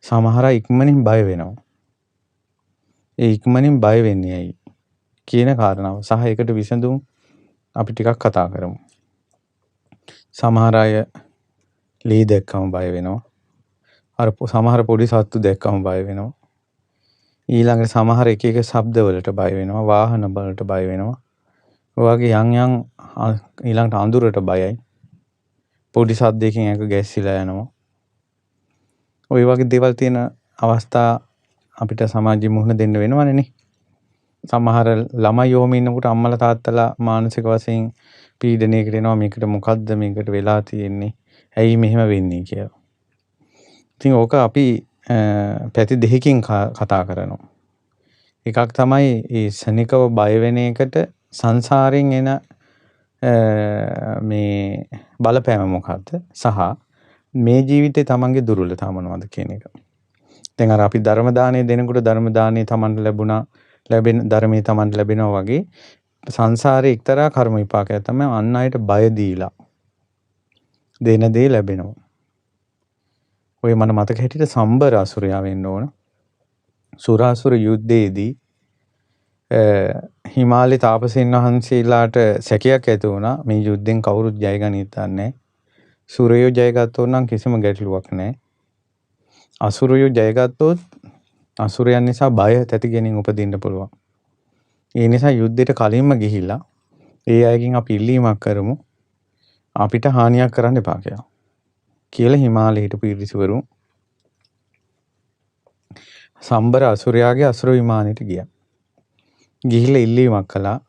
සමහර අය ඉක්මනින් බය වෙනවා. ඒ ඉක්මනින් බය වෙන්නේ ඇයි කියන කාරණාව සහ ඒකට විසඳුම් අපි ටිකක් කතා කරමු. සමහර අය ලී දැක්කම බය වෙනවා. අර සමහර පොඩි සත්තු දැක්කම බය වෙනවා. ඊළඟට සමහර එක එක ශබ්ද වලට බය වෙනවා. වාහන වලට බය වෙනවා. ඔය වගේ යම් යම් ඊළඟට අඳුරට බයයි. පොඩි සද්දයකින් ඇඟ ගැස්සිලා යනවා. ඔය වගේ දේවල් තියෙන අවස්ථා අපිට සමාජයේ මුහුණ දෙන්න වෙනවනේ නේ. සමහර ළමයි ඔහොම ඉන්නකොට අම්මලා තාත්තලා මානසික වශයෙන් පීඩනයකට එනවා, මේකට මොකද්ද මේකට වෙලා තියෙන්නේ, ඇයි මෙහෙම වෙන්නේ කියලා. ඉතින් ඕක අපි පැති දෙකකින් කතා කරනවා. එකක් තමයි මේ ශනිකව බය වෙන එකට සංසාරයෙන් එන මේ බලපෑම මොකද්ද සහ මේ ජීවිතේ තමන්ගේ දුර්වලතා මොනවද කියන එක. දැන් අර අපි ධර්ම දාණය දෙනකොට ධර්ම දාණය තමන්ට ලැබුණා, ලැබෙන ධර්මයේ තමන්ට ලැබෙනවා වගේ සංසාරේ එක්තරා කර්ම විපාකයක් තමයි අන් අයට බය දීලා දෙන දේ ලැබෙනවා. ඔය මට මතක හැටියට සම්බර අසුරයා වෙන්න ඕන. සුරාසුර යුද්ධයේදී හිමාලය තාපසයන් වහන්සේලාට සැකයක් ඇති වුණා, මේ යුද්ධෙන් කවුරුත් ජය ගනීද දන්නේ. සුරයෝ ජයගත්තොත් නම් කිසිම ගැටලුවක් නැහැ. අසුරයෝ ජයගත්තොත් අසුරයන් නිසා බය තැති ගැනීම උපදින්න පුළුවන්. ඒ නිසා යුද්ධයට කලින්ම ගිහිල්ලා ඒ අයගෙන් අපි ඉල්ලීමක් කරමු, අපිට හානියක් කරන්න එපා කියලා. කියලා හිමාලයේ හිටපු ඍෂිවරුන් සම්බර අසුරයාගේ අසුර විමානයට ගියා. ගිහිල්ලා ඉල්ලීමක් කළා.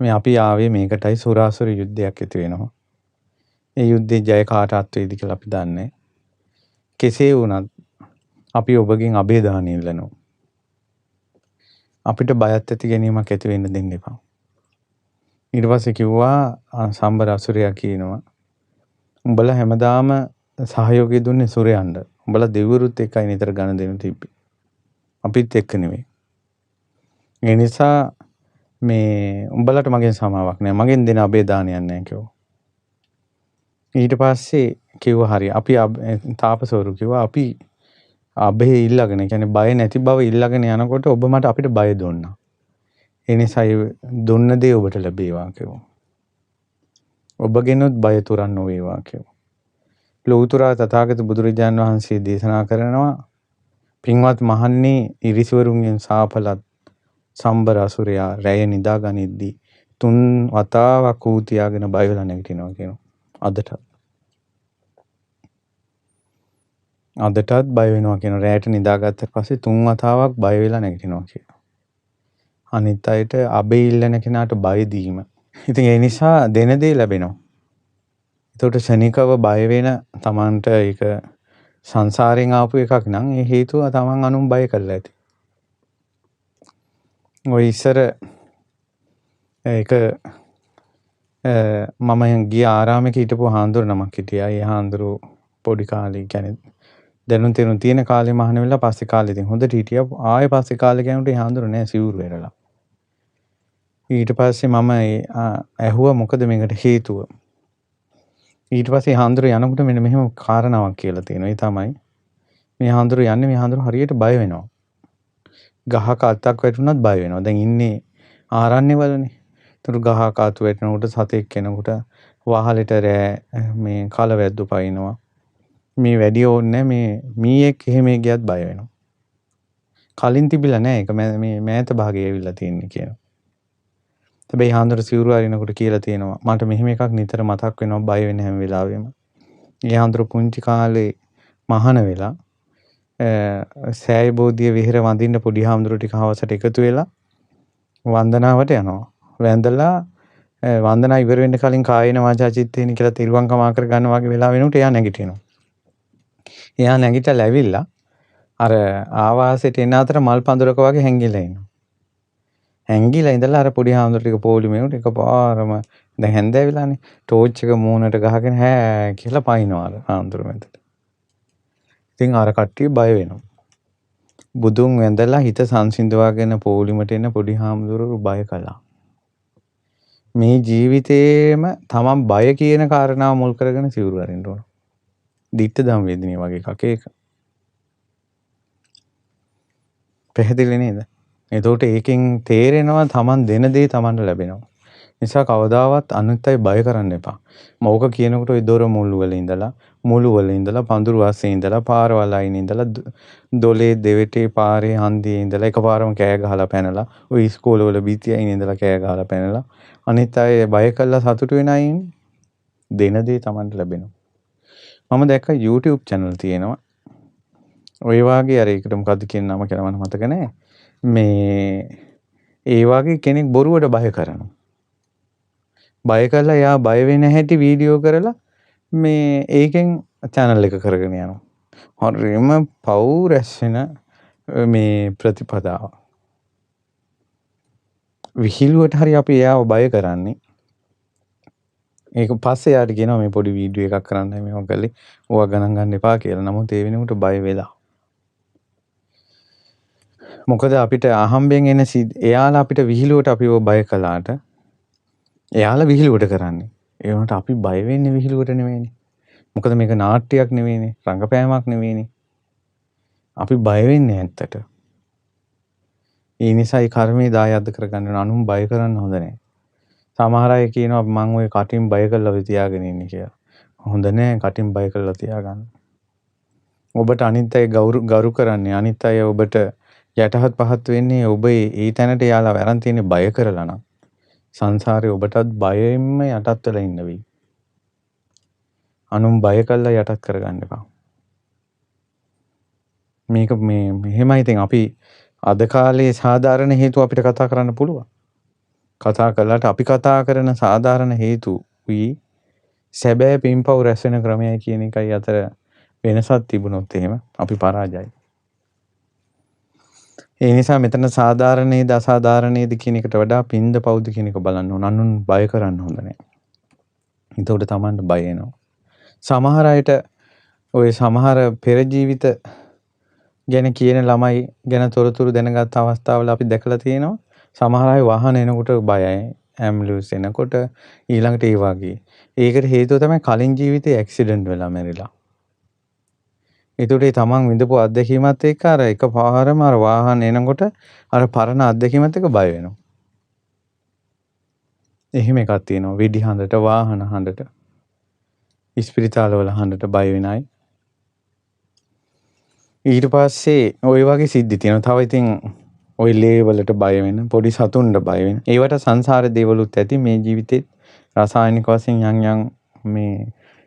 මේ අපි ආවේ මේකටයි, සුරාසුර යුද්ධයක් ඇති වෙනවා. ඒ යුද්ධේ ජය කාට අත් වේද කියලා අපි දන්නේ. කෙසේ වුණත් අපි ඔබගෙන් අභය දාන ඉල්ලනවා. අපිට බයත් ඇති ගැනීමක් ඇති වෙන්න දෙන්න එපා. ඊට පස්සේ කිව්වා සම්බර අසුරයා කියනවා, උඹලා හැමදාම සහයෝගය දුන්නේ සුරයන්ට. උඹලා දෙවිවරුත් එක්කයි නිතර ගණ දෙනු තිබ්බේ. අපිත් එක්ක නෙවෙයි. ඒ නිසා මේ උඹලට මගෙන් සමාවක් නෑ, මගෙන් දෙන අභය දානයක් නෑ කිව්වා. ඊට පස්සේ කිව්වා හරි, අපි තාපසවරු කිව්වා අපි අභය ඉල්ලගෙන, ඒ කියන්නේ බය නැති බව ඉල්ලගෙන යනකොට ඔබ මට අපිට බය දුන්නා. ඒ නිසා දුන්න දේ ඔබට ලැබේවා කිව්වා. ඔබගෙනුත් බය තුරන් නොවේවා කිව්වා. ලෝතුරා තථාගත බුදුරජාන් වහන්සේ දේශනා කරනවා, පින්වත් මහන්නේ, ඉරිසිවරුන්ගෙන් සාපලත් සම්බර අසුරයා රැය නිදා ගනිද්දී තුන් වතාවක් ඌ තියාගෙන බය වෙලා නැගිටිනවා කියනවා. අදටත් බය වෙනවා කියනවා. රැයට නිදාගත්තට පස්සේ තුන් වතාවක් බය වෙලා නැගිටිනවා කියනවා. අනිත් අයට අබේ ඉල්ලන කෙනාට බය දීම. ඉතින් ඒ නිසා දෙන දේ ලැබෙනවා. එතකොට ශනිකව බය වෙන තමන්ට ඒක සංසාරයෙන් ආපු එකක් නම් ඒ හේතුව තමන් අනුන් බය කරලා ඇති. ඔය ඉස්සර ඒක මම ගිය ආරාමයක හිටපු හාමුදුරු නමක් හිටියා. ඒ හාමුදුරු පොඩි කාලේ, කියන්නේ දැනුම් තේරුම් තියෙන කාලේ මහාන වෙලා පස්සේ කාලේ ඉතින් හොඳට හිටියා. ආයේ පස්සේ කාලේ යනකොට ඒ හාමුදුරු නෑ, සිවුරු වෙරලා. ඊට පස්සේ මම ඇහුවා මොකද මේකට හේතුව. ඊට පස්සේ හාමුදුරු යනකොට මෙන්න මෙහෙම කාරණාවක් කියලා තියෙනවා. ඒ තමයි මේ හාමුදුරු යන්නේ, මේ හාමුදුරු හරියට බය වෙනවා. ගහක අත්තක් වැටුණත් බය වෙනවා. දැන් ඉන්නේ ආරණ්‍ය වලනේ. ඒතර ගහක අතු වැටෙනකොට සතෙක් එනකොට වහලෙට රෑ මේ කලවැද්දු පයින්නවා. මේ වැඩි ඕනේ මේ මීයෙක් එහෙම ගියත් බය වෙනවා. කලින් තිබිලා නෑ ඒක, මේ මෑත භාගයේ ඇවිල්ලා තියෙන්නේ කියනවා. හැබැයි හාමුදුරු සිවුරු අරිනකොට කියලා තියෙනවා, මට මෙහෙම එකක් නිතර මතක් වෙනවා බය වෙන හැම වෙලාවෙම. ඒ හාමුදුරු පුංචි කාලේ මහාන වෙලා සෑය බෝධිය විහෙර වඳින්න පොඩි හාමුදුරු ටික හවසට එකතු වෙලා වන්දනාවට යනවා. වැඳලා වන්දනා ඉවර වෙන්න කලින් කායේන වාචා චිත්තේන කියලා තිරුවන් කමා කර ගන්න වගේ වෙලාව වෙනකොට එයා නැගිටිනවා. එයා නැගිටලා ඇවිල්ලා අර ආවාසයට එන අතර මල් පඳුරක වගේ හැංගිලා ඉන්නවා. හැංගිලා ඉඳලා අර පොඩි හාමුදුරු ටික පොලිමේට එකපාරම දැන් හැන්දෑ වෙලානේ ටෝච් එක මූණට ගහගෙන හැ කියලා පයින්නවා අර හාමුදුරු මැදට. ඉතින් අර කට්ටිය බය වෙනවා. බුදුන් වැඳලා හිත සංසිඳවාගෙන පොලිමට එන පොඩි හාමුදුරුවෝ බය කළා. මේ ජීවිතේම තමන් බය කියන කාරණාව මුල් කරගෙන සිවුරු අරින්න ඕන. දිට්ඨ ධම්ම වේදිනිය වගේ එකක් ඒක. පැහැදිලි නේද? එතකොට ඒකෙන් තේරෙනවා තමන් දෙන දේ තමන්ට ලැබෙනවා. නිසා කවදාවත් අනිත් අය බය කරන්න එපා. මොකක කියනකොට ඔය දොර මුල් වල ඉඳලා, මුළු වල ඉඳලා, පඳුරු අස්සේ ඉඳලා, පාරවල් අයින ඉඳලා, දොලේ දෙවටේ පාරේ හන්දියේ ඉඳලා එකපාරම කෑ ගහලා පැනලා, ඔය ඉස්කෝල වල බිත්ති අයින ඉඳලා කෑ ගහලා පැනලා අනිත් අය බය කරලා සතුටු වෙන අය ඉන්නේ. දෙන දේ තමන්ට ලැබෙනවා. මම දැක්ක YouTube channel තියෙනවා. ඔය වාගේ අර ඒකට මොකද්ද කියන නම කියලා මට මතක නෑ. මේ ඒ වගේ කෙනෙක් බොරුවට බය කරනවා. බය කරලා එයා බය වෙන හැටි වීඩියෝ කරලා මේ ඒකෙන් channel එක කරගෙන යනවා. හරිම පව් රැස් වෙන මේ ප්‍රතිපදාව. විහිළුවට හරි අපි එයාව බය කරන්නේ. ඒක පස්සේ එයාට කියනවා මේ පොඩි වීඩියෝ එකක් කරන්නයි මේව කළේ. ඕවා ගණන් ගන්න එපා කියලා. නමුත් ඒ වෙනකොට බය වෙලා. මොකද අපිට අහම්බෙන් එන එයාලා අපිට විහිළුවට අපිව බය කළාට එයාලා විහිළුවට කරන්නේ. ඒ වුණාට අපි බය වෙන්නේ විහිළුවට නෙමෙයිනේ. මොකද මේක නාට්‍යයක් නෙමෙයිනේ, රංගපෑමක් නෙමෙයිනේ. අපි බය වෙන්නේ ඇත්තට. ඒ නිසා ඒ කර්මයේ දායාද කරගන්න ඕන. අනුන් බය කරන්න හොඳ නෑ. සමහර අය කියනවා මං ඔය කටින් බය කරලා ඔය තියාගෙන ඉන්නේ කියලා. හොඳ නෑ කටින් බය කරලා තියාගන්න. ඔබට අනිත් අය ගරු කරන්නේ, අනිත් අය ඔබට යටහත් පහත් වෙන්නේ ඔබ ඒ තැනට එයාලා අරන් තියෙන්නේ බය කරලා නම්. සංසාරේ ඔබටත් බයෙන්ම යටත් වෙලා ඉන්න වෙයි. අනුන් බය කරලා යටත් කරගන්න එපා. මේක මේ මෙහෙමයි. ඉතින් අපි අද කාලේ සාධාරණ හේතු අපිට කතා කරන්න පුළුවන්. කතා කළාට අපි කතා කරන සාධාරණ හේතු වී සැබෑ පින්පව් රැස් වෙන ක්‍රමයයි කියන එකයි අතර වෙනසක් තිබුණොත් එහෙම අපි පරාජයයි. ඒ නිසා මෙතන සාධාරණේද අසාධාරණේද කියන එකට වඩා පින්ද පව්ද කියන එක බලන්න ඕන. අනුන් බය කරන්න හොඳ නෑ. එතකොට තමන්ට බය එනවා. සමහර අයට ඔය සමහර පෙර ජීවිත ගැන කියන ළමයි ගැන තොරතුරු දැනගත් අවස්ථාවල අපි දැකලා තියෙනවා. සමහර අය වාහන එනකොට බයයි. ඇම්බියුලන්ස් එනකොට ඊළඟට ඒ වගේ. ඒකට හේතුව තමයි කලින් ජීවිතේ ඇක්සිඩන්ට් වෙලා මැරිලා. ඒතකොට ඒ තමන් විඳපු අත්දැකීමත් එක්ක අර එකපාරම අර වාහන එනකොට අර පරණ අත්දැකීමත් එක්ක බය වෙනවා. එහෙම එකක් තියෙනවා. වෙඩි හඳට, වාහන හඳට, ඉස්පිරිතාල වල හඳට බය වෙන අය. ඊට පස්සේ ඔය වගේ සිද්ධි තියෙනවා. තව ඉතින් ඔය ලේ වලට බය වෙන, පොඩි සතුන්ට බය වෙන. ඒවට සංසාර දේවලුත් ඇති. මේ ජීවිතේත් රසායනික වශයෙන් යම් යම් මේ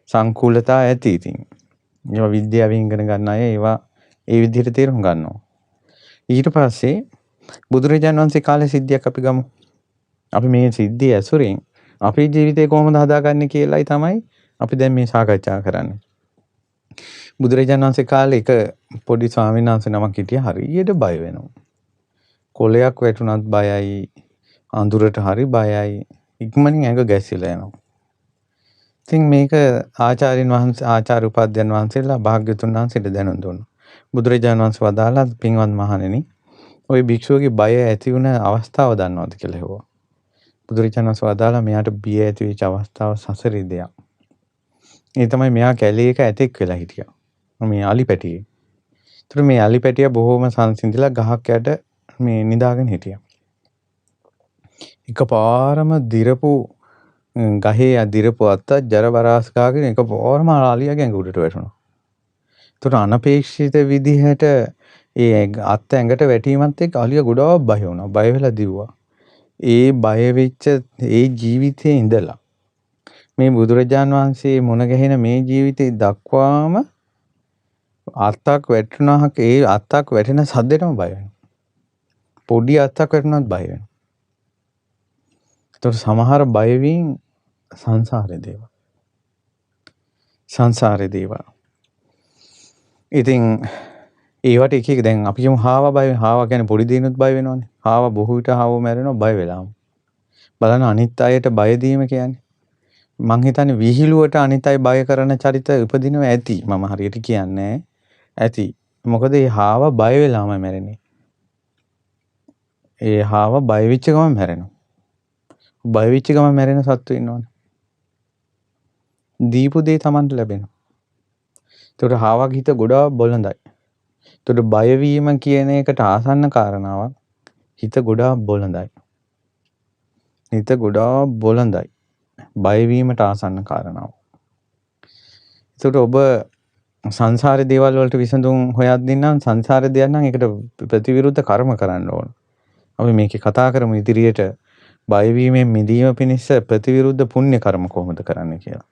සංකූලතා ඇති ඉතින්. ඒවා විද්‍යාවෙන් ඉගෙන ගන්න අය ඒවා ඒ විදිහට තේරුම් ගන්නවා. ඊට පස්සේ බුදුරජාණන් වහන්සේ කාලේ සිද්ධියක් අපි ගමු. අපි මේ සිද්ධිය ඇසුරෙන් අපේ ජීවිතේ කොහොමද හදාගන්නේ කියලායි තමයි අපි දැන් මේ සාකච්ඡා කරන්නේ. බුදුරජාණන් වහන්සේ කාලේ එක පොඩි ස්වාමීන් වහන්සේ නමක් හිටියා. හරියට බය වෙනවා. කොලයක් වැටුණත් බයයි, අඳුරට හරි බයයි, ඉක්මනින් ඇඟ ගැසිලා යනවා. ඉතින් මේක ආචාර්යන් වහන්සේ, ආචාර්ය උපාධ්‍යයන් වහන්සේලා භාග්‍යවතුන් වහන්සේට දැනුම් දුන්නා. බුදුරජාණන් වහන්සේ වදාළා, පින්වත් මහණෙනි, ඔය භික්ෂුවගේ බය ඇති වුණ අවස්ථාව දන්නවද කියලා ඇහුවා. බුදුරජාණන් වහන්සේ වදාළා, මෙයාට බිය ඇති වෙච්ච අවස්ථාව සසරේ දෙයක්. ඒ තමයි මෙයා කැලේක ඇතෙක් වෙලා හිටියා. මේ අලි පැටියෙක්. ඒතර මේ අලි පැටියා බොහොම සංසිඳිලා ගහක් යට මේ නිදාගෙන හිටියා. එකපාරම දිරපු ගහේ දිරපු අත්ත ජර බරාස් ගාගෙන එකපාරම අලියාගේ ඇඟ උඩට වැටුණා. ඒතර අනපේක්ෂිත විදිහට ඒ අත්ත ඇඟට වැටීමත් එක්ක අලියා ගොඩාක් බය වුණා. බය වෙලා දිව්වා. ඒ බය වෙච්ච ඒ ජීවිතේ ඉඳලා මේ බුදුරජාන් වහන්සේ මුණ ගැහෙන මේ ජීවිතේ දක්වාම අත්තක් වැටුණාක ඒ අත්තක් වැටෙන සද්දෙටම බය වෙනවා. පොඩි අත්තක් වැටුණත් බය වෙනවා. ඒතකොට සමහර බයවීම් සංසාරේ දේවල්. සංසාරේ දේවල්. ඉතින් ඒවට එක එක දැන් අපි කියමු හාවා බය වෙන. හාවා කියන්නේ පොඩි දේනුත් බය වෙනවනේ. හාවා බොහෝ විට හාවෝ මැරෙනවා බය වෙලාම. බලන්න අනිත් අයට බය දීම කියන්නේ. මං හිතන්නේ විහිළුවට අනිත් අය බය කරන චරිත උපදිනවා ඇති. මම හරියට කියන්නේ ඇති. මොකද ඒ හාවා බය වෙලාම මැරෙන්නේ. ඒ හාවා බය වෙච්ච ගමන් මැරෙනවා. බය වෙච්ච ගමන් මැරෙන සත්තු ඉන්නවනේ. දීපු දේ තමන්ට ලැබෙනවා. ඒතකොට හාවාගේ හිත ගොඩාක් බොළඳයි. එතකොට බය වීම කියන එකට ආසන්න කාරණාවක් හිත ගොඩාක් බොළඳයි. හිත ගොඩාක් බොළඳයි. බය වීමට ආසන්න කාරණාව. එතකොට ඔබ සංසාරේ දේවල් වලට විසඳුම් හොයද්දී නම් සංසාරේ දෙයක් නම් ඒකට ප්‍රතිවිරුද්ධ කර්ම කරන්න ඕන. අපි මේකේ කතා කරමු ඉදිරියට බය වීමෙන් මිදීම පිණිස ප්‍රතිවිරුද්ධ පුණ්‍ය කර්ම කොහොමද කරන්නේ කියලා.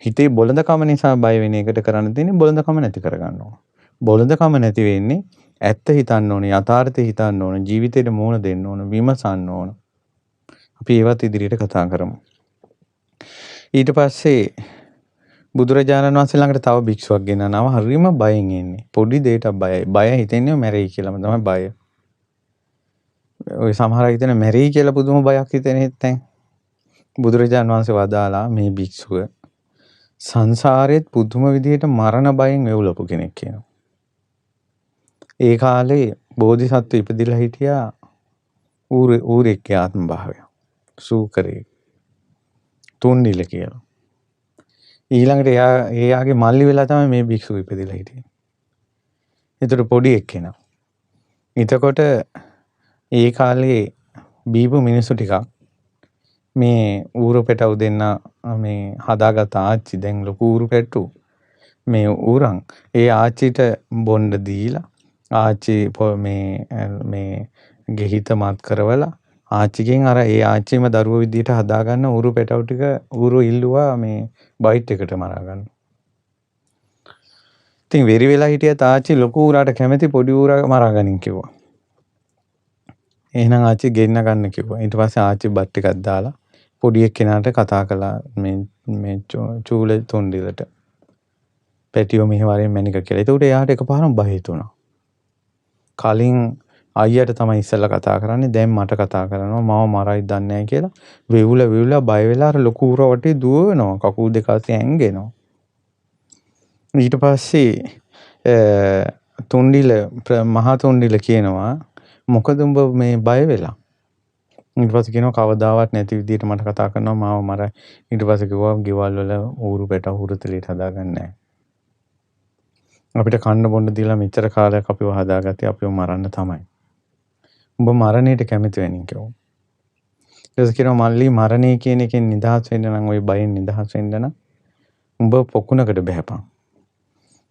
හිතේ බොළඳකම නිසා බය වෙන එකට කරන්න තියෙන්නේ බොළඳකම නැති කරගන්න ඕන. බොළඳකම නැති වෙන්නේ ඇත්ත හිතන්න ඕන, යථාර්ථය හිතන්න ඕන, ජීවිතේට මුහුණ දෙන්න ඕන, විමසන්න ඕන. අපි ඒවත් ඉදිරියට කතා කරමු. ඊට පස්සේ බුදුරජාණන් වහන්සේ ළඟට තව භික්ෂුවක් ගෙනනවා. හරිම බයෙන් එන්නේ. පොඩි දෙයකට බයයි. බය හිතෙන්නේ මැරෙයි කියලාම තමයි බය. ඔය සමහර අය හිතන මැරෙයි කියලා පුදුම බයක් හිතෙන හිතෙන්. බුදුරජාණන් වහන්සේ වදාලා මේ භික්ෂුව සංසාරෙත් පුදුම විදිහට මරණ බයෙන් වෙවුලපු කෙනෙක් කියනවා. ඒ කාලේ බෝධිසත්ව ඉපදිලා හිටියා ඌරෙක්ගේ ආත්ම භාවය. සූකරේ. තුන්ඩිල කියලා. ඊළඟට එයාගේ මල්ලි වෙලා තමයි මේ භික්ෂුව ඉපදිලා හිටියේ. ඒතර පොඩි එක්කෙනා. එතකොට ඒ කාලේ බීපු මිනිස්සු ටිකක් මේ ඌරු පැටවු දෙන්න මේ හදාගත්ත ආච්චි, දැන් ලොකු ඌරු පැටවු මේ ඌරන් ඒ ආච්චිට බොන්න දීලා ආච්චි මේ මේ ගෙහිත මත් කරවලා ආච්චිගෙන් අර ඒ ආච්චිම දරුවෝ විදියට හදාගන්න ඌරු පැටවු ටික ඌරු ඉල්ලුවා මේ බයිට් එකට මරා ගන්න. ඉතින් වෙරි වෙලා හිටියත් ආච්චි ලොකු ඌරාට කැමති පොඩි ඌරා මරා ගනින් කිව්වා. එහෙනම් ආච්චි ගෙන්න ගන්න කිව්වා. ඊට පස්සේ ආච්චි බත් ටිකක් දාලා පොඩි එක්කෙනාට කතා කළා මේ මේ චූල තුන්ඩිලට. පැටියෝ මෙහෙ වරෙන් මැනික කියලා. එතකොට එයාට එකපාරම බය හිතුණා. කලින් අයියට තමයි ඉස්සෙල්ලා කතා කරන්නේ, දැන් මට කතා කරනවා, මාව මරයි දන්නේ නැහැ කියලා වෙවුල වෙවුලා බය වෙලා අර ලොකු ඌර වටේ දුවනවා, කකුල් දෙක අස්සේ ඇංගෙනවා. ඊට පස්සේ තුන්ඩිල මහා තුන්ඩිල කියනවා මොකද උඹ මේ බය වෙලා? ඊට පස්සේ කියනවා කවදාවත් නැති විදියට මට කතා කරනවා, මාව මරයි. ඊට පස්සේ කිව්වා ගෙවල් වල ඌරු පැටව හුරුතලයට හදාගන්නේ නැහැ. අපිට කන්න බොන්න දීලා මෙච්චර කාලයක් අපිව හදාගත්තේ අපිව මරන්න තමයි. උඹ මරණයට කැමති වෙනින් කිව්වා. ඊට පස්සේ කියනවා මල්ලි මරණය කියන එකෙන් නිදහස් වෙන්න නම් ওই බයෙන් නිදහස් වෙන්න නම් උඹ පොකුණකට බහැපන්.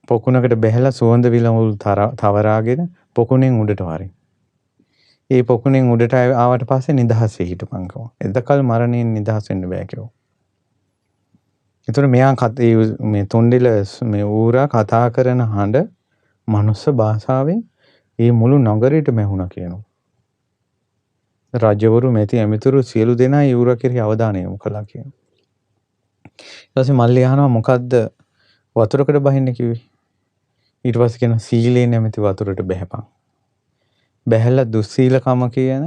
පොකුණකට බැහැලා සුවඳ විලවුල් තවරාගෙන පොකුණෙන් උඩට වරින්. ඒ පොකුණෙන් උඩට ආවට පස්සේ නිදහස් වෙ හිටපන් කිව්වා. එතකල් මරණයෙන් නිදහස් වෙන්න බෑ කිව්වා. ඒතර මෙයා මේ තුන්ඩිල මේ ඌරා කතා කරන හඬ මනුස්ස භාෂාවෙන් ඒ මුළු නගරෙටම ඇහුණා කියනවා. රජවරු මැති ඇමතිවරු සියලු දෙනා ඒ ඌරා කෙරෙහි අවධානය යොමු කළා කියනවා. ඊට පස්සේ මල්ලි අහනවා මොකද්ද වතුරකට බහින්න කිව්වේ? ඊට පස්සේ කියනවා සීලේ නැමැති වතුරට බැහැපන්. බැහැලා දුස්සීලකම කියන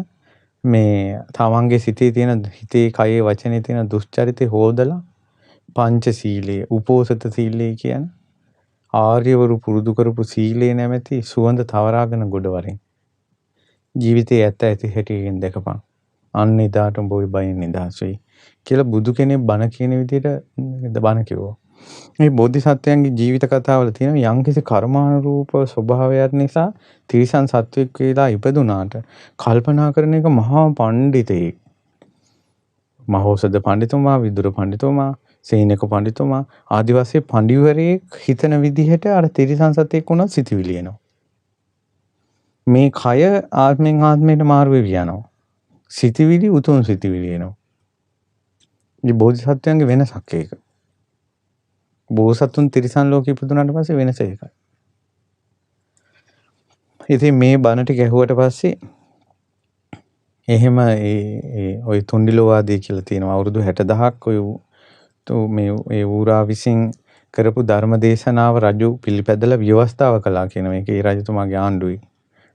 මේ තමන්ගේ සිතේ තියෙන හිතේ කයේ වචනේ තියෙන දුෂ්චරිතේ හොදලා පංචශීලයේ උපෝසත සීලය කියන ආර්යවරු පුරුදු කරපු සීලේ නැමැති සුවඳ තවරාගෙන ගොඩ වරින්. ජීවිතේ ඇත්ත ඇති හැටියෙන් දැකපන්. අන්න එදාට උඹ ඔය බයෙන් නිදහස් වෙයි කියලා බුදු කෙනෙක් බණ කියන විදිහට බණ කිව්වා. මේ බෝධිසත්වයන්ගේ ජීවිත කතාවල තියෙන යම්කිසි කර්මානුරූප ස්වභාවයක් නිසා තිරිසන් සත්වෙක් වෙලා ඉපදුනාට කල්පනා කරන එක මහා පණ්ඩිතයෙක්. මහෝසද පණ්ඩිතුමා, විදුර පණ්ඩිතුමා, සේනක පණ්ඩිතුමා ආදි වශයෙන් පඬිවරයෙක් හිතන විදිහට අර තිරිසන් සතෙක් වුණත් සිතුවිලි එනවා. මේ කය ආත්මෙන් ආත්මයට මාරු වෙවි යනවා. සිතුවිලි උතුම් සිතුවිලි එනවා. මේ බෝධිසත්වයන්ගේ වෙනසක් ඒක. බෝසතුන් තිරිසන් ලෝකෙ ඉපදුනාට පස්සේ වෙනස ඒකයි. ඉතින් මේ බණ ටික ඇහුවට පස්සේ එහෙම ඒ ඔය තුන්ඩිලෝවාදී කියලා තියෙනවා අවුරුදු 60,000ක් ඔය මේ ඒ ඌරා විසින් කරපු ධර්ම දේශනාව රජු පිළිපැදලා ව්‍යවස්ථාව කළා කියන මේක ඒ රජතුමාගේ ආණ්ඩුවේ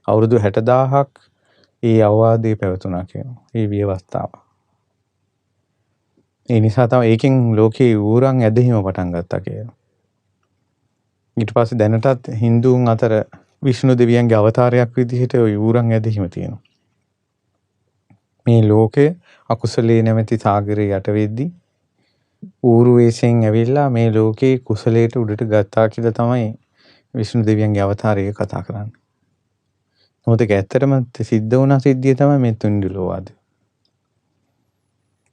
අවුරුදු 60,000ක් ඒ අවවාදේ පැවතුණා කියනවා. ඒ ව්‍යවස්ථාව. ඒ නිසා තමයි ඒකෙන් ලෝකේ ඌරන් ඇදහිම පටන් ගත්තා කියලා. ඊට පස්සේ දැනටත් හින්දුන් අතර විෂ්ණු දෙවියන්ගේ අවතාරයක් විදිහට ওই ඌරන් ඇදහිම තියෙනවා. මේ ලෝකය අකුසලයේ නැමැති සාගරේ යට වෙද්දී ඌරු වේශයෙන් ඇවිල්ලා මේ ලෝකේ කුසලයට උඩට ගත්තා කියලා තමයි විෂ්ණු දෙවියන්ගේ අවතාරය කතා කරන්නේ. නමුත් ඒක ඇත්තටම සිද්ධ වුණ සිද්ධිය තමයි මේ තුන්ඩිලෝවාදය.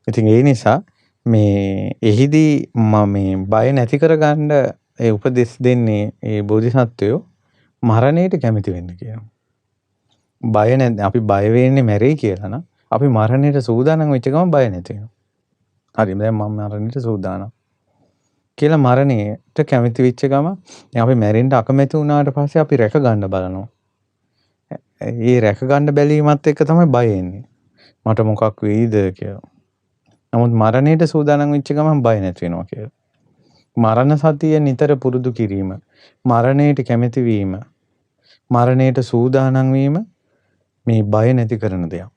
ඉතින් ඒ නිසා මේ එහිදී මම මේ බය නැති කරගන්න ඒ උපදෙස් දෙන්නේ ඒ බෝධිසත්වයෝ මරණයට කැමති වෙන්න කියනවා. බය නැ අපි බය වෙන්නේ මැරෙයි කියලා නම් අපි මරණයට සූදානම් වෙච්ච ගමන් බය නැති වෙනවා. හරි, දැන් මම මරණයට සූදානම් කියලා මරණයට කැමති වෙච්ච ගමන් දැන් අපි මැරෙන්න අකමැති වුණාට පස්සේ අපි රැක ගන්න බලනවා. ඒ රැක ගන්න බැලීමත් එක්ක තමයි බය එන්නේ. මට මොකක් වෙයිද කියලා. නමුත් මරණයට සූදානම් වෙච්ච ගමන් බය නැති වෙනවා කියලා. මරණ සතිය නිතර පුරුදු කිරීම, මරණයට කැමති වීම, මරණයට සූදානම් වීම මේ බය නැති කරන දෙයක්.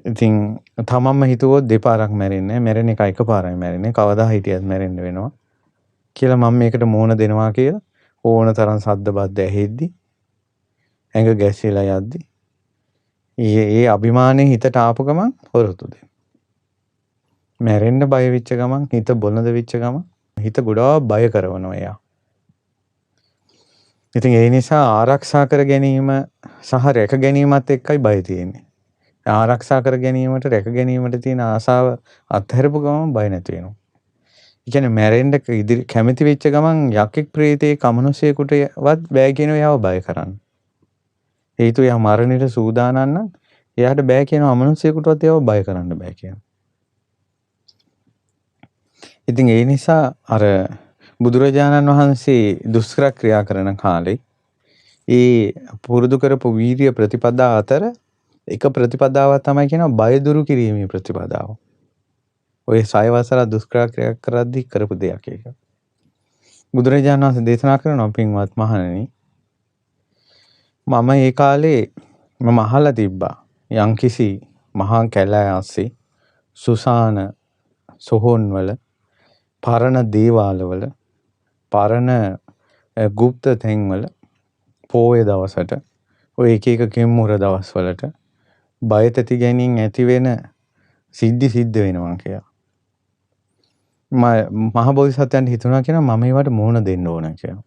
ඉතින් තමන්ම හිතුවොත් දෙපාරක් මැරෙන්නේ නැහැ, මැරෙන එක එකපාරයි මැරෙන්නේ, කවදා හිටියත් මැරෙන්න වෙනවා කියලා මම මේකට මෝන දෙනවා කියලා ඕන තරම් සද්ද බද්ද ඇහෙද්දි, ඇඟ ගැසිලා යද්දි ඒ අභිමානයේ හිතට ආපු ගමන් හොරතු දෙනවා. මැරෙන්න බය වෙච්ච ගමන්, හිත බොළඳ වෙච්ච ගමන් හිත ගොඩාක් බය කරනවා එයා. ඉතින් ඒ නිසා ආරක්ෂා කර ගැනීම සහ රැක ගැනීමත් එක්කයි බය තියෙන්නේ. ආරක්ෂා කර ගැනීමට රැක ගැනීමට තියෙන ආසාව අත්හැරපු ගමන් බය නැති වෙනවා. ඒ කියන්නේ මැරෙන්න ඉදිරි කැමති වෙච්ච ගමන් යකෙක් ප්‍රේතයෙක් අමනුෂ්‍යයෙකුටවත් බෑ කියන එයාව බය කරන්න. හේතුව එයා මරණයට සූදානම් නම් එයාට බෑ කියන අමනුෂ්‍යයෙකුටවත් එයාව බය කරන්න බෑ කියනවා. ඉතින් ඒ නිසා අර බුදුරජාණන් වහන්සේ දුෂ්කර ක්‍රියා කරන කාලේ ඒ පුරුදු කරපු වීරිය ප්‍රතිපදා අතර එක ප්‍රතිපදාවක් තමයි කියනවා බය දුරු කිරීමේ ප්‍රතිපදාව. ඔය 6 වසර දුෂ්කර ක්‍රියා කරද්දී කරපු දෙයක් ඒක. බුදුරජාණන් වහන්සේ දේශනා කරනවා, පින්වත් මහණෙනි, මම ඒ කාලේ මම අහලා තිබ්බා යම්කිසි මහා කැලෑ අස්සේ සුසාන සොහොන්වල පරණ දේවාලවල පරණ ගුප්ත තැන්වල පෝය දවසට ඔය එක එක කෙම්මුර දවස්වලට බය තැති ගැනීම ඇති වෙන සිද්ධි සිද්ධ වෙනවා කියලා. මහ බෝධිසත්වයන්ට හිතුණා කියනවා මම ඒවට මුහුණ දෙන්න ඕන කියලා.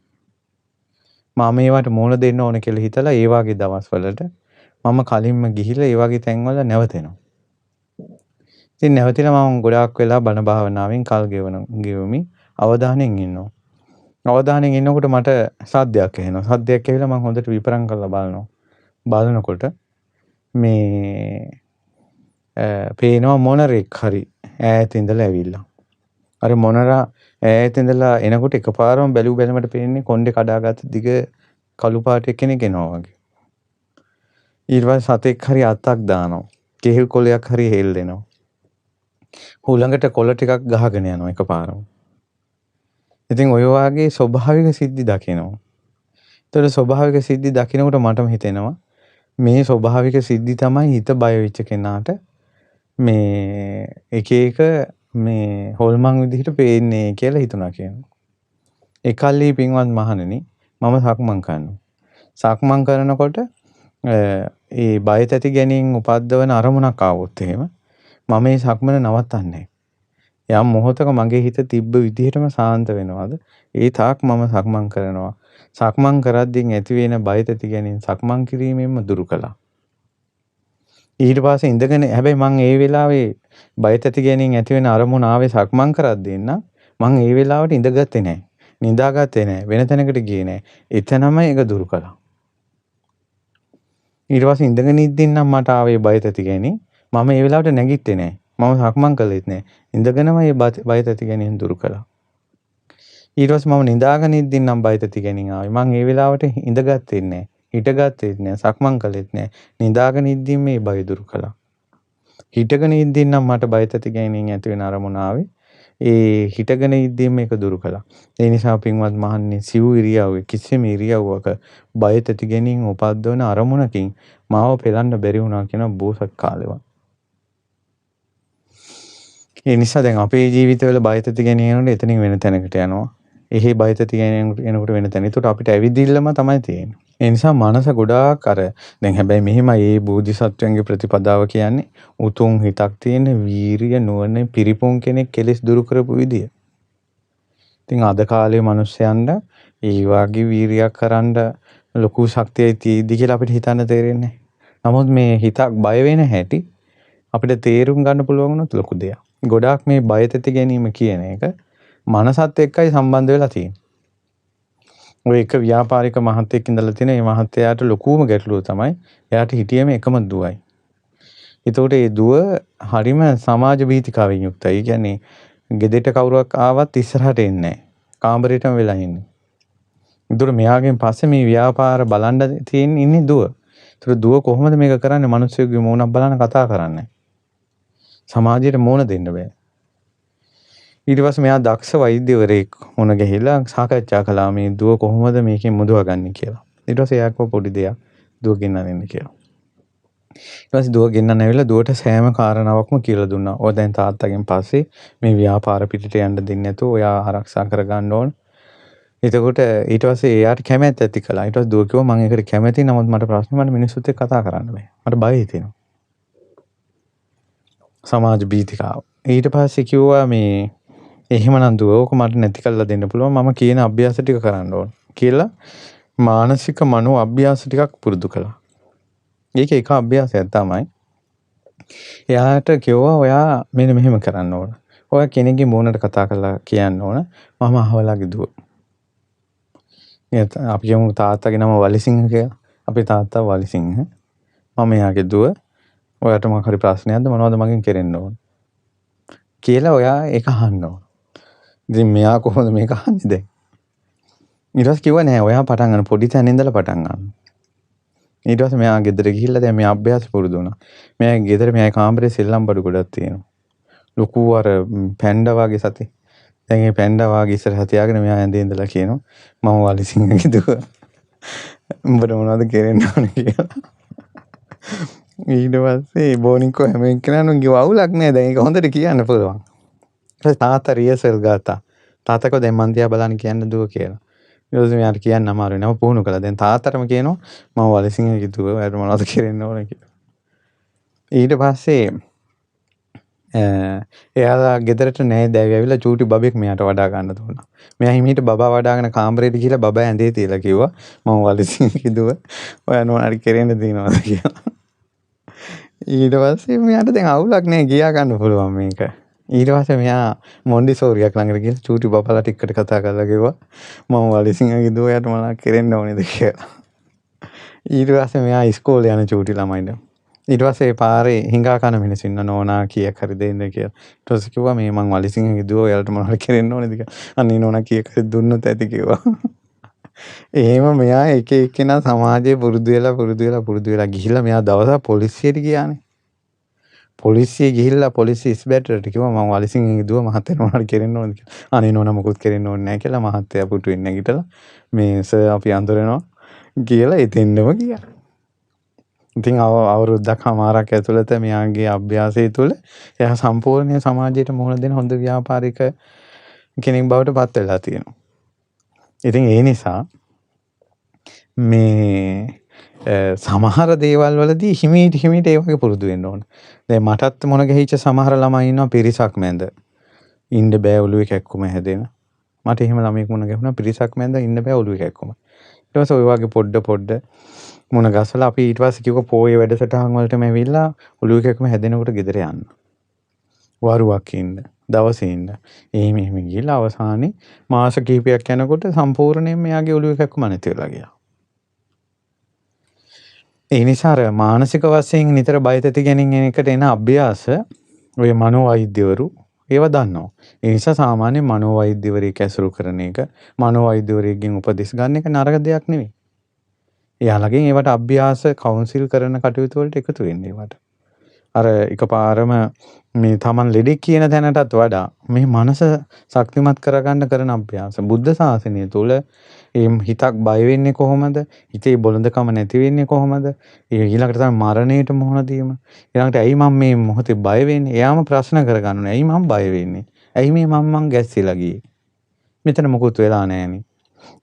මම ඒවට මුහුණ දෙන්න ඕන කියලා හිතලා ඒ වගේ දවස්වලට මම කලින්ම ගිහිල්ලා ඒ වගේ තැන්වල නැවතෙනවා. ඉතින් නැවතිලා මම ගොඩාක් වෙලා බණ භාවනාවෙන් කල් ගෙවමින් අවධානයෙන් ඉන්නවා. අවධානයෙන් ඉන්නකොට මට සද්දයක් ඇහෙනවා. සද්දයක් ඇවිල්ලා මම හොඳට විපරම් කරලා බලනවා. බලනකොට මේ පේනවා මොනරෙක් හරි ඈත ඉඳලා ඇවිල්ලා. අර මොනරා ඈත ඉඳලා එනකොට එකපාරම බැලු බැලමට පේන්නේ කොණ්ඩේ කඩාගත්ත දිග කළු පාට කෙනෙක් එනවා වගේ. ඊට පස්සේ සතෙක් හරි අත්තක් දානවා. කෙහෙල් කොළයක් හරි හෙල්ලෙනවා. හුළඟට කොළ ටිකක් ගහගෙන යනවා එකපාරම. ඉතින් ඔය වාගේ ස්වභාවික සිද්ධි දකිනවා. ඒතකොට ස්වභාවික සිද්ධි දකිනකොට මටම හිතෙනවා මේ ස්වභාවික සිද්ධි තමයි හිත බය වෙච්ච කෙනාට මේ එක එක මේ හොල්මන් විදිහට පේන්නේ කියලා හිතුණා කියනවා. එකල්හි පින්වත් මහණෙනි, මම සක්මන් කරනවා. සක්මන් කරනකොට ඒ බය තැති ගැනීම උපද්දවන අරමුණක් ආවොත් එහෙම මම මේ සක්මන නවත්තන්නේ. යම් මොහොතක මගේ හිත තිබ්බ විදිහටම සාන්ත වෙනවද ඒ තාක් මම සක්මන් කරනවා. සක්මන් කරද්දී ඇති වෙන බය තැති ගැනීම සක්මන් කිරීමෙන්ම දුරු කළා. ඊට පස්සේ ඉඳගෙන හැබැයි මං ඒ වෙලාවේ බය තැති ගැනීම ඇති වෙන අරමුණ ආවේ සක්මන් කරද්දී නම් මං ඒ වෙලාවට ඉඳගත්තේ නෑ. නිදාගත්තේ නෑ. වෙන තැනකට ගියේ නෑ. එතනම ඒක දුරු කළා. ඊට පස්සේ ඉඳගෙන ඉද්දී නම් මට ආවේ බය තැති ගැනීම. මම ඒ වෙලාවට නැගිට්ටේ නෑ. මම සක්මන් කළේත් නෑ. ඉඳගෙනම මේ බය තැති ගැනීම දුරු කළා. ඊට පස්සේ මම නිදාගෙන ඉද්දී නම් බය තැති ගැනීම ආවේ. මං ඒ වෙලාවට ඉඳගත්තේ නෑ. හිටගත්තේත් නෑ. සක්මන් කළේත් නෑ. නිදාගෙන ඉද්දී මේ බය දුරු කළා. හිටගෙන ඉද්දී නම් මට බය තැති ගැනීම ඇති වෙන අරමුණ ආවේ. ඒ හිටගෙන ඉද්දී මේක දුරු කළා. ඒ නිසා පින්වත් මහන්නේ සිව් ඉරියව්වේ කිසිම ඉරියව්වක බය තැති ගැනීම උපද්දවන අරමුණකින් මාව පෙලන්න බැරි වුණා කියන බෝසත් කාලෙවත්. ඒ නිසා දැන් අපේ ජීවිතවල බය තැති ගැනීම එනකොට එතනින් වෙන තැනකට යනවා. එහෙ බය තැති ගැනීම එනකොට වෙන තැන. ඒකට අපිට ඇවිදිල්ලම තමයි තියෙන්නේ. ඒ නිසා මනස ගොඩාක් අර දැන් හැබැයි මෙහෙමයි මේ බෝධිසත්වයන්ගේ ප්‍රතිපදාව කියන්නේ උතුම් හිතක් තියෙන වීරිය නුවණ පිරිපුන් කෙනෙක් කෙලෙස් දුරු කරපු විදිය. ඉතින් අද කාලේ මිනිස්යන්ට ඒ වගේ වීරියක් කරන්න ලොකු ශක්තියයි තියෙද්දි කියලා අපිට හිතන්න තේරෙන්නේ නැහැ. නමුත් මේ හිතක් බය වෙන හැටි අපිට තේරුම් ගන්න පුළුවන් වුණොත් ලොකු දෙයක්. ගොඩාක් මේ බය තැති ගැනීම කියන එක මනසත් එක්කයි සම්බන්ධ වෙලා තියෙන්නේ. ඔය එක ව්‍යාපාරික මහත්තයෙක් ඉඳලා තියෙන මේ මහත්තයාට ලොකුම ගැටලුව තමයි එයාට හිටියේම එකම දුවයි. එතකොට ඒ දුව හරිම සමාජ භීතිකාවෙන් යුක්තයි. ඒ කියන්නේ ගෙදරට කවුරුවක් ආවත් ඉස්සරහට එන්නේ නැහැ. කාමරේටම වෙලා ඉන්නේ. ඒතර මෙයාගෙන් පස්සේ මේ ව්‍යාපාර බලන්න තියෙන ඉන්නේ දුව. ඒතර දුව කොහොමද මේක කරන්නේ? මිනිස්සුගේ මූණක් බලන කතා කරන්නේ. සමාජයට මූණ දෙන්න බෑ. ඊට පස්සේ මෙයා දක්ෂ වෛද්‍යවරයෙක් මුණ ගැහිලා සාකච්ඡා කළා මේ දුව කොහොමද මේකෙන් මුදවගන්නේ කියලා. ඊට පස්සේ එයා කිව්වා පොඩි දෙයක් දුව ගෙන්නන්න එන්න කියලා. ඊට පස්සේ දුව ගෙන්නන්න ඇවිල්ලා දුවට සෑම කාරණාවක්ම කියලා දුන්නා. ඔය දැන් තාත්තගෙන් පස්සේ මේ ව්‍යාපාර පිටට යන්න දෙන්නේ නැතුව ඔයා ආරක්ෂා කරගන්න ඕන. එතකොට ඊට පස්සේ එයාට කැමැත්ත ඇති කළා. ඊට පස්සේ දුව කිව්වා මං ඒකට කැමැති, නමුත් මට ප්‍රශ්නේ මට මිනිස්සුත් එක්ක කතා කරන්න බෑ. මට බය හිතෙනවා. සමාජ භීතිකාව. ඊට පස්සේ කිව්වා මේ එහෙමනම් දුව ඕක මට නැති කරලා දෙන්න පුළුවන්, මම කියන අභ්‍යාස ටික කරන්න ඕන කියලා මානසික මනෝ අභ්‍යාස ටිකක් පුරුදු කළා. ඒක එක අභ්‍යාසයක් තමයි. එයාට කිව්වා ඔයා මෙන්න මෙහෙම කරන්න ඕන. ඔයා කෙනෙක්ගේ මූණට කතා කරලා කියන්න ඕන මම අහවලාගේ දුව. අපි කියමු තාත්තගේ නම වලිසිංහ කියලා. අපේ තාත්තා වලිසිංහ. මම එයාගේ දුව. ඔයාට මොකක් හරි ප්‍රශ්නයක්ද මොනවද මගෙන් කෙරෙන්න ඕන කියලා ඔයා ඒක අහන්න ඕන. ඉතින් මෙයා කොහොමද මේක අහන්නේ දැන්? ඊට පස්සේ කිව්වා නෑ ඔයා පටන් ගන්න පොඩි තැන ඉඳලා පටන් ගන්න. ඊට පස්සේ මෙයා ගෙදර ගිහිල්ලා දැන් මේ අභ්‍යාස පුරුදු වුණා. මෙයා ගෙදර මෙයාගේ කාමරේ සෙල්ලම් බඩු ගොඩක් තියෙනවා. ලොකු අර පැන්ඩා වගේ සතේ. දැන් මේ පැන්ඩා වගේ ඉස්සරහ තියාගෙන මෙයා ඇඳේ ඉඳලා කියනවා මම වලිසිංහගේ දුව. උඹට මොනවද කෙරෙන්න ඕන කියලා. ඊට පස්සේ බෝනික්කෝ හැම එක්කෙනාම කිව්වා අවුලක් නෑ දැන් ඒක හොඳට කියන්න පුළුවන්. ඊට පස්සේ තාත්තා රියසල් ගත්තා. තාත්තා කිව්වා දැන් මං දිහා බලන්න කියන්න දුව කියලා. ඊට පස්සේ මෙයාට කියන්න අමාරුයි නම පුහුණු කළා. දැන් තාත්තටම කියනවා මම වලිසිංහගේ දුව ඔයාලට මොනවද කෙරෙන්න ඕන කියලා. ඊට පස්සේ එයාලා ගෙදරට නෑ දැවි ඇවිල්ලා චූටි බබෙක් මෙයාට වඩා ගන්න දුන්නා. මෙයා හිමීට බබා වඩාගෙන කාමරේට ගිහිල්ලා බබා ඇඳේ තියලා කිව්වා මම වලිසිංහගේ දුව ඔයා මොනවාරි කෙරෙන්න දිනවද කියලා. ඊට පස්සේ මෙයාට දැන් අවුලක් නෑ ගියා ගන්න පුළුවන් මේක. ඊට පස්සේ මෙයා මොන්ඩිසෝරියක් ළඟට ගිහලා චූටි බබාලා ටිකට කතා කරලා කිව්වා මම වලිසිංහගේ දුව ඔයාට මොනවා කෙරෙන්න ඕනේද කියලා. ඊට පස්සේ මෙයා ඉස්කෝලේ යන චූටි ළමයින්ට ඊට පස්සේ පාරේ හිඟා කන මිනිස්සු ඉන්න නෝනා කීයක් හරි දෙන්න කියලා. ඊට පස්සේ කිව්වා මේ මං වලිසිංහගේ දුව ඔයාලට මොනවා හරි කෙරෙන්න ඕනේද කියලා. අනේ නෝනා කීයක් හරි දුන්නොත් ඇති කිව්වා. එහෙම මෙයා එක එක්කෙනා සමාජයේ පුරුදු වෙලා පුරුදු වෙලා පුරුදු වෙලා ගිහිල්ලා මෙයා දවසක් පොලිසියට ගියානේ. පොලිසිය ගිහිල්ලා පොලිසිය ඉස්බැටරට කිව්වා මං වලිසිංහගේ දුව මහත්තයා මොනවා හරි කෙරෙන්න ඕනද කියලා. අනේ නෝනා මොකුත් කෙරෙන්න ඕනේ නැහැ කියලා මහත්තයා පුටුවෙන් නැගිටලා මේ සර් අපි අඳුරනවා කියලා එතෙන්දම ගියා. ඉතින් අවුරුද්දක් හමාරක් ඇතුළත මෙයාගේ අභ්‍යාසය තුළ එයා සම්පූර්ණ සමාජයට මුහුණ දෙන හොඳ ව්‍යාපාරික කෙනෙක් බවට පත් වෙලා තියෙනවා. ඉතින් ඒ නිසා මේ සමහර දේවල් වලදී හිමීට හිමීට ඒ වගේ පුරුදු වෙන්න ඕන. දැන් මටත් මොන ගැහිච්ච සමහර ළමයි ඉන්නවා පිරිසක් මැද ඉන්න බෑ ඔළුවේ කැක්කුම හැදෙන. මට එහෙම ළමයෙක් මුණ ගැහුණා පිරිසක් මැද ඉන්න බෑ ඔළුවේ කැක්කුම. ඊට පස්සේ ඔය වගේ පොඩ පොඩ මුණ ගස්සලා අපි ඊට පස්සේ කිව්වා පොයේ වැඩසටහන් වලටම ඇවිල්ලා ඔළුවේ කැක්කුම හැදෙනකොට ගෙදර යන්න. වරුවක් ඉන්න, දවසේ ඉන්න. එහෙම එහෙම ගිහිල්ලා අවසානයේ මාස කිහිපයක් යනකොට සම්පූර්ණයෙන්ම එයාගේ ඔළුවේ කැක්කුම නැති වෙලා ගියා. ඒ නිසා අර මානසික වශයෙන් නිතර බය තැති ගැනීම එකට එන අභ්‍යාස ඔය මනෝවෛද්‍යවරු ඒවා දන්නවා. ඒ නිසා සාමාන්‍ය මනෝවෛද්‍යවරයෙක් ඇසුරු කරන එක, මනෝවෛද්‍යවරයෙක්ගෙන් උපදෙස් ගන්න එක නරක දෙයක් නෙවෙයි. එයාලගෙන් ඒවට අභ්‍යාස කවුන්සිල් කරන කටයුතු වලට එකතු වෙන්න ඒවට. අර එකපාරම මේ Taman ලෙඩෙක් කියන තැනටත් වඩා මේ මනස ශක්තිමත් කරගන්න කරන අභ්‍යාස. බුද්ධ ශාසනය තුළ ඒ හිතක් බය වෙන්නේ කොහොමද? හිතේ බොළඳකම නැති වෙන්නේ කොහොමද? ඒ ඊළඟට තමයි මරණයට මුහුණ දීම. ඊළඟට ඇයි මම මේ මොහොතේ බය වෙන්නේ? එයාම ප්‍රශ්න කරගන්න ඕනේ. ඇයි මම බය වෙන්නේ? ඇයි මේ මං ගැස්සිලා ගියේ? මෙතන මොකුත් වෙලා නෑනේ.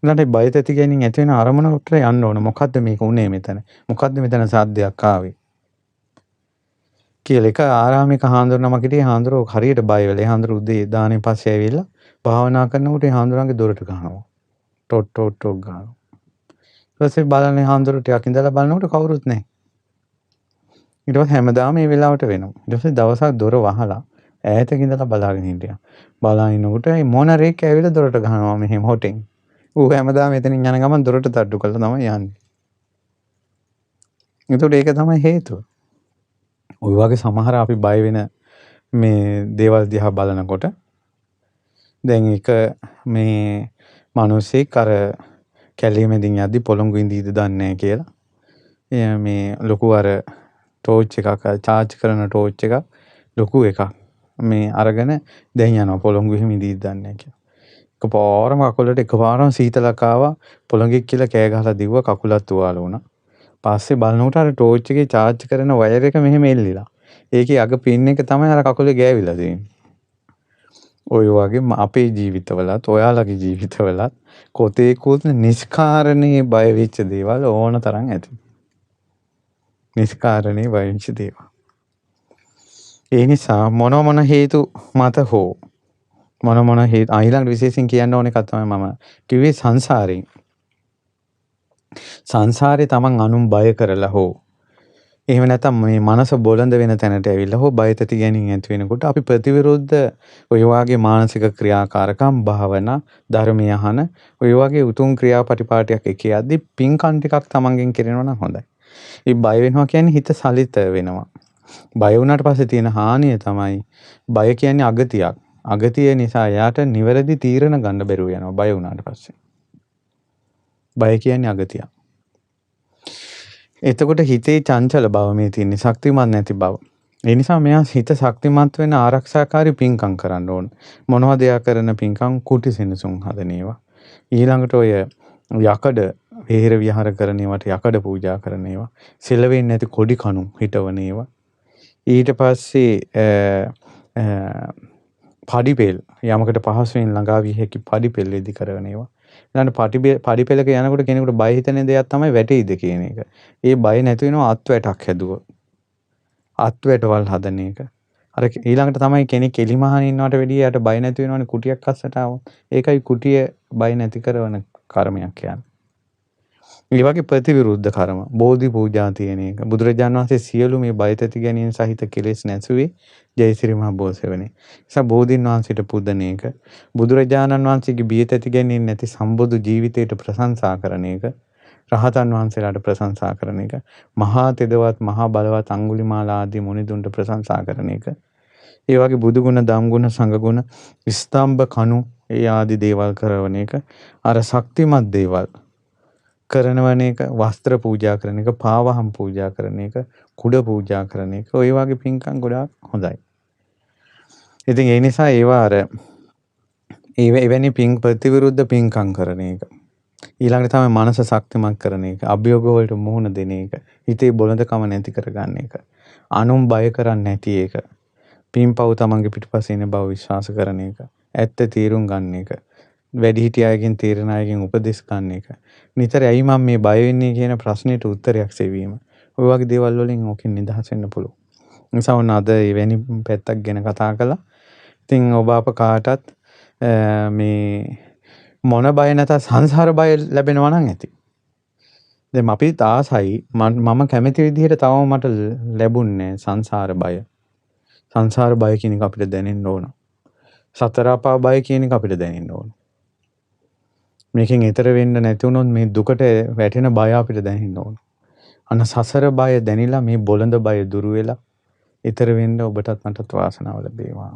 ඊළඟට බය තැති ගැනීම ඇති වෙන අරමුණට යන්න ඕන. මොකද්ද මේක උනේ මෙතන? මොකද්ද මෙතන සාද්දයක් ආවේ? කියලා එක ආරාමික හාමුදුරු නමක් හිටියේ. හාමුදුරුවෝ හරියට බය වෙලා. ඒ හාමුදුරුවෝ උදේ දානෙන් පස්සේ ඇවිල්ලා භාවනා කරනකොට ඒ හාමුදුරන්ගේ දොරට ගහනවා. ටොට් ටොට් ටොට් ගානවා. ඊට පස්සේ බලන්නේ හාමුදුරුවෝ ටිකක් ඉඳලා බලනකොට කවුරුත් නැහැ. ඊට පස්සේ හැමදාම මේ වෙලාවට වෙනවා. ඊට පස්සේ දවසක් දොර වහලා ඈතක ඉඳලා බලාගෙන හිටියා. බලා ඉන්නකොට මේ මොනරෙක් ඇවිල්ලා දොරට ගහනවා මෙහෙම හොටෙන්. ඌ හැමදාම එතනින් යන ගමන් දොරට තට්ටු කරලා තමයි යන්නේ. එතකොට ඒක තමයි හේතුව. ඔය වගේ සමහර අපි බය වෙන මේ දේවල් දිහා බලනකොට දැන් එක මේ මිනිස්සෙක් අර කැලේ මැදින් යද්දි පොළොංගු ඉඳීද දන්නේ නැහැ කියලා. එයා මේ ලොකු අර ටෝච් එකක් චාර්ජ් කරන ටෝච් එකක් ලොකු එකක් මේ අරගෙන දැන් යනවා පොළොංගු එහෙම ඉඳීද දන්නේ නැහැ කියලා. එකපාරම කකුලට එකපාරම සීතලක් ආවා, පොළොංගෙක් කියලා කෑ ගහලා දිව්වා, කකුලත් තුවාල වුණා. පස්සේ බලනකොට අර ටෝච් එකේ චාර්ජ් කරන වයර් එක මෙහෙම එල්ලිලා. ඒකේ අග පින් එක තමයි අර කකුලේ ගෑවිලා තියෙන්නේ. ඔය වගේ අපේ ජීවිතවලත් ඔයාලගේ ජීවිතවලත් කොතේකුත් නිෂ්කාරණේ බය වෙච්ච දේවල් ඕන තරම් ඇති. නිෂ්කාරණේ බය වෙච්ච දේවල්. ඒ නිසා මොන මොන හේතු මත හෝ මොන මොන හේතු ඊළඟට විශේෂයෙන් කියන්න ඕන එකක් තමයි මම කිව්වේ සංසාරයෙන්. සංසාරේ තමන් අනුන් බය කරලා හෝ එහෙම නැත්නම් මේ මනස බොළඳ වෙන තැනට ඇවිල්ලා හෝ බය තැති ගැනීම ඇති වෙනකොට අපි ප්‍රතිවිරුද්ධ ඔය වාගේ මානසික ක්‍රියාකාරකම්, භාවනා, ධර්මය අහන ඔය වගේ උතුම් ක්‍රියාපටිපාටියක් එක යද්දි පින්කම් ටිකක් තමන්ගෙන් කරනවා නම් හොඳයි. ඒ බය වෙනවා කියන්නේ හිත සලිත වෙනවා. බය වුණාට පස්සේ තියෙන හානිය තමයි බය කියන්නේ අගතියක්. අගතිය නිසා එයාට නිවැරදි තීරණ ගන්න බැරුව යනවා බය වුණාට පස්සේ. බය කියන්නේ අගතියක්. එතකොට හිතේ චංචල බව මේ තියෙන්නේ, ශක්තිමත් නැති බව. ඒ නිසා මෙයා හිත ශක්තිමත් වෙන ආරක්ෂාකාරී පින්කම් කරන්න ඕන. මොනවද එයා කරන පින්කම්? කුටි සෙනසුන් හදන ඒවා. ඊළඟට ඔය යකඩ වෙහෙර විහාර කරන ඒවාට යකඩ පූජා කරන ඒවා. සෙලවෙන්නේ නැති කොඩි කණු හිටවන ඒවා. ඊට පස්සේ පඩිපෙල් යමකට පහසුවෙන් ළඟා විය හැකි පඩිපෙල් ඉදි කරන ඒවා. ඊළඟට පඩිපෙලක යනකොට කෙනෙකුට බය හිතෙන දෙයක් තමයි වැටෙයිද කියන එක. ඒ බය නැති වෙනවා අත්වැටක් හැදුවොත්. අත්වැටවල් හදන එක. අර ඊළඟට තමයි කෙනෙක් එලිමහන ඉන්නවට වැඩිය යාට බය නැති වෙනවනේ කුටියක් අස්සට ආවොත්. ඒකයි කුටිය බය නැති කරන කර්මයක් කියන්නේ. ඒ වගේ ප්‍රතිවිරුද්ධ කර්ම, බෝධි පූජා තියෙන එක. බුදුරජාණන් වහන්සේ සියලු මේ බය තැති ගැනීම සහිත කෙලෙස් නැසුවේ ජයසිරි මහ බෝසෙවණේ. නිසා බෝධීන් වහන්සේට පුදන එක, බුදුරජාණන් වහන්සේගේ බිය තැති ගැනීම නැති සම්බුදු ජීවිතයට ප්‍රශංසා කරන එක, රහතන් වහන්සේලාට ප්‍රශංසා කරන එක, මහා තෙදවත් මහා බලවත් අඟුලිමාල ආදී මුනිදුන්ට ප්‍රශංසා කරන එක. ඒ වගේ බුදුගුණ, ධම්ගුණ, සංඝගුණ, ස්තම්භ කණු ඒ ආදී දේවල් කරවන එක, අර ශක්තිමත් දේවල් කරනවන එක, වස්ත්‍ර පූජා කරන එක, පාවහම් පූජා කරන එක, කුඩ පූජා කරන එක, ඔය වගේ පින්කම් ගොඩාක් හොඳයි. ඉතින් ඒ නිසා ඒවා අර එවැනි පින් ප්‍රතිවිරුද්ධ පින්කම් කරන එක. ඊළඟට තමයි මනස ශක්තිමත් කරන එක, අභියෝග වලට මුහුණ දෙන එක, හිතේ බොළඳකම නැති කරගන්න එක, අනුන් බය කරන්නේ නැති එක, පින්පව් තමන්ගේ පිටුපස්සේ ඉන්න බව විශ්වාස කරන එක, ඇත්ත තීරුම් ගන්න එක, වැඩිහිටි අයගෙන් තීරණ අයගෙන් උපදෙස් ගන්න එක, නිතර ඇයි මම මේ බය වෙන්නේ කියන ප්‍රශ්නෙට උත්තරයක් සෙවීම. ඔය වගේ දේවල් වලින් ඕකෙන් නිදහස් වෙන්න පුළුවන්. නිසා ඔන්න අද එවැනි පැත්තක් ගැන කතා කළා. ඉතින් ඔබ අප කාටත් මේ මොන බය නැතත් සංසාර බය ලැබෙනවා නම් ඇති. දැන් අපිත් ආසයි, මම කැමති විදිහට තවම මට ලැබුන්නේ සංසාර බය. සංසාර බය කියන එක අපිට දැනෙන්න ඕන. සතර අපා බය කියන එක අපිට දැනෙන්න ඕන. මේකෙන් ඈතර වෙන්න නැති වුණොත් මේ දුකට වැටෙන බය අපිට දැනෙන්න ඕන. අන්න සසර බය දැනිලා මේ බොළඳ බය දුරු වෙලා ඈතර වෙන්න ඔබටත් මටත් වාසනාව ලැබේවා.